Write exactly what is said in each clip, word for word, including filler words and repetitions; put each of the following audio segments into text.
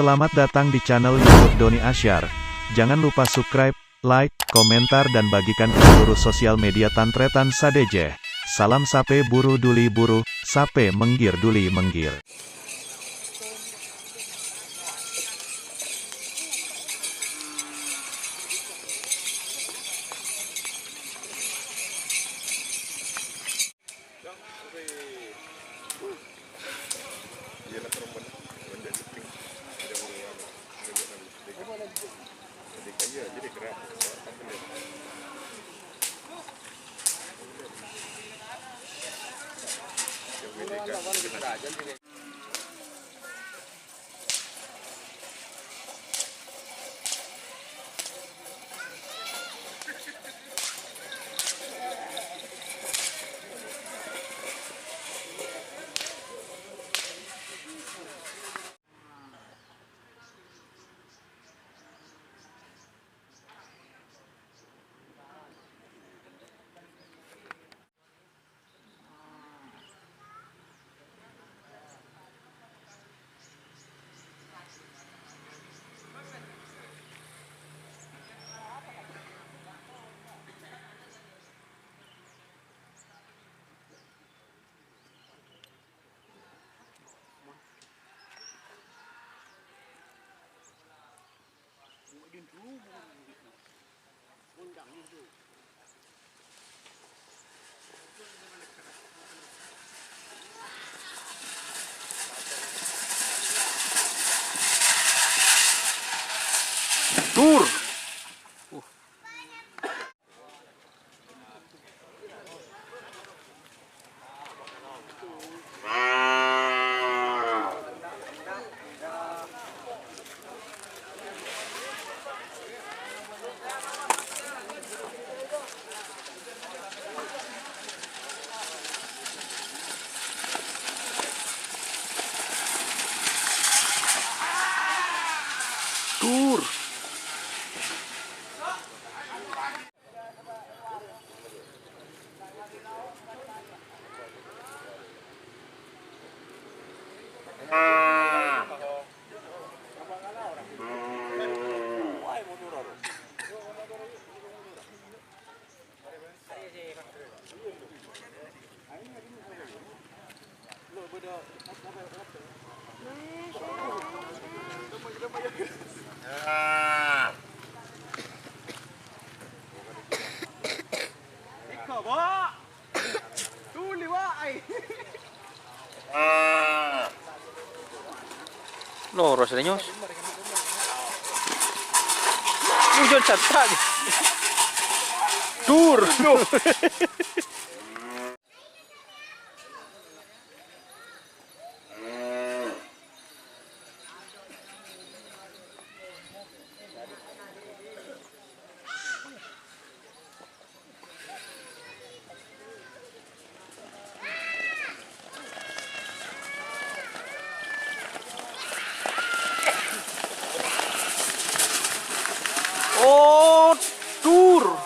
Selamat datang di channel YouTube Doni Asyar. Jangan lupa subscribe, like, komentar, dan bagikan ke seluruh sosial media tan-tarètan sadhâjâ. Salam sapè buru duli buru, sapè mèngghir duli mèngghir. Tur. Tur. Loro serius. Mujur catat. Dur. Oh, dur.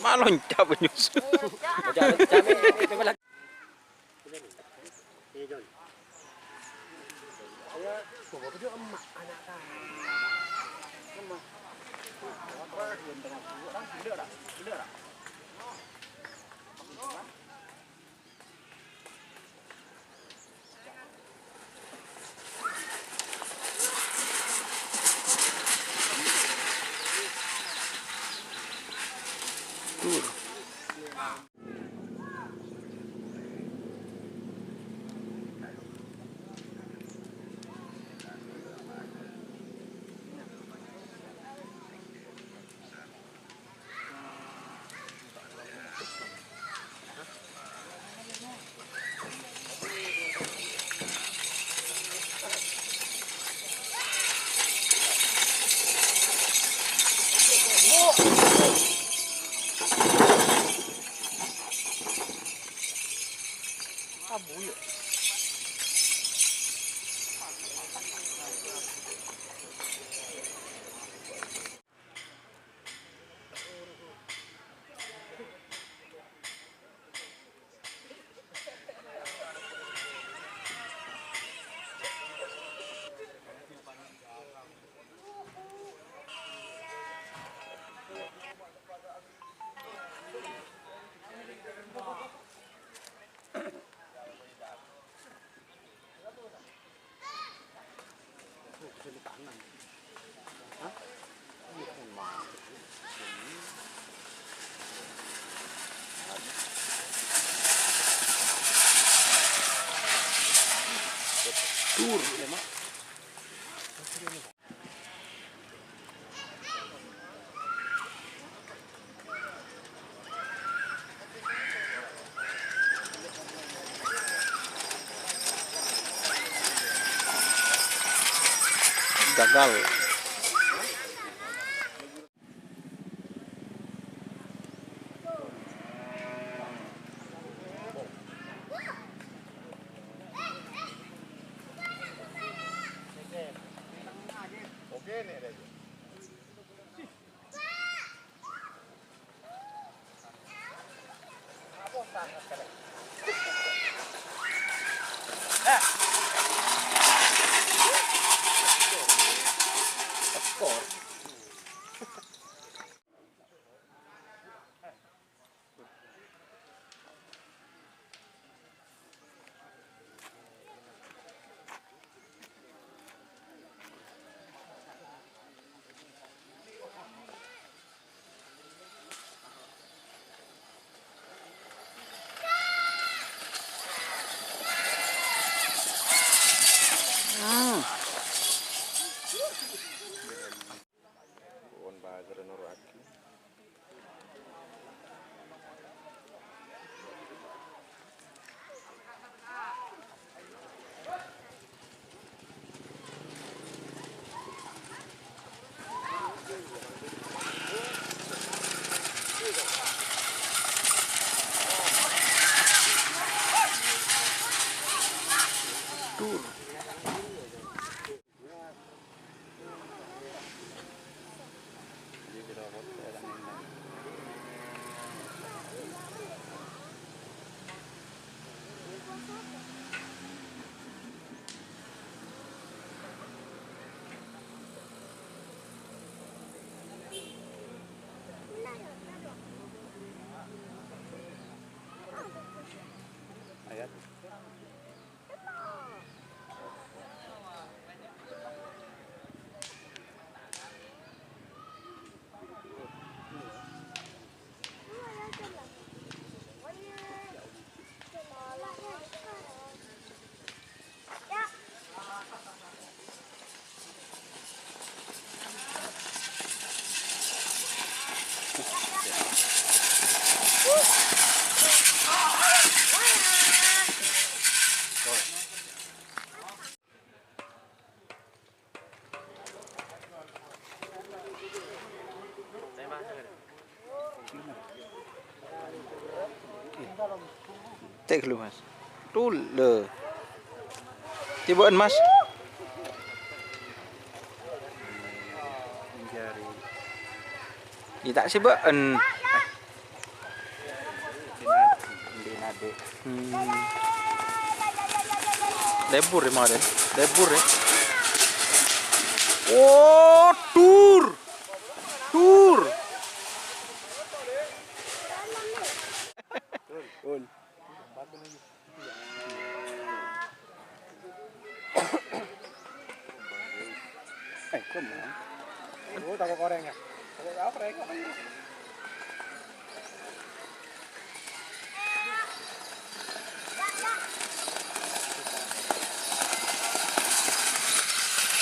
Malonca' banyus. Abu ya. Gagal. Pon bâjârâ noro'aghi. Dur. Cek dulu, Mas. Tul, le. Cobaan, Mas. Ita' siba'an. Hmm. Lebur ya, Maren. Lebur ya. Oh, dur. Dur. Eh, cuma. Oh, tako' koreng ya. Tako' apa ya?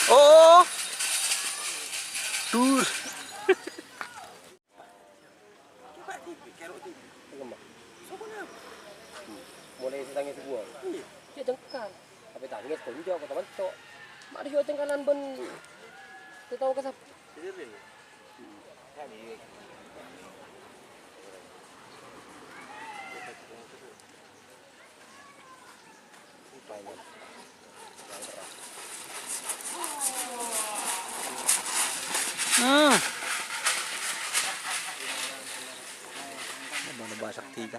Oh. Dur. Coba tipi, kerok tipi. Kemma? Sapa napa? Mulai sè tangès buwâng. Iyâ. Cè' cengkal. Tapè tangès konco' kota mentok. Ma' dhi' cengkalan bân tatawa ka sapa? Hmm. Mana bahasa ketiga?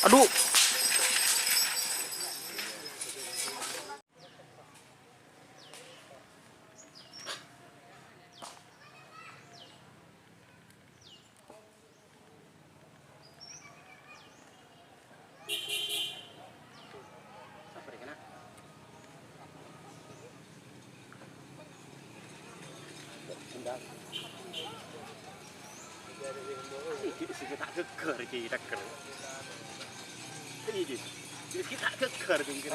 Aduh. Iki sing ta' geger iki, cakep. Iki. Iki ta' geger iki.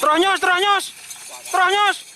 Terus nyos, terus nyos. Terus nyos.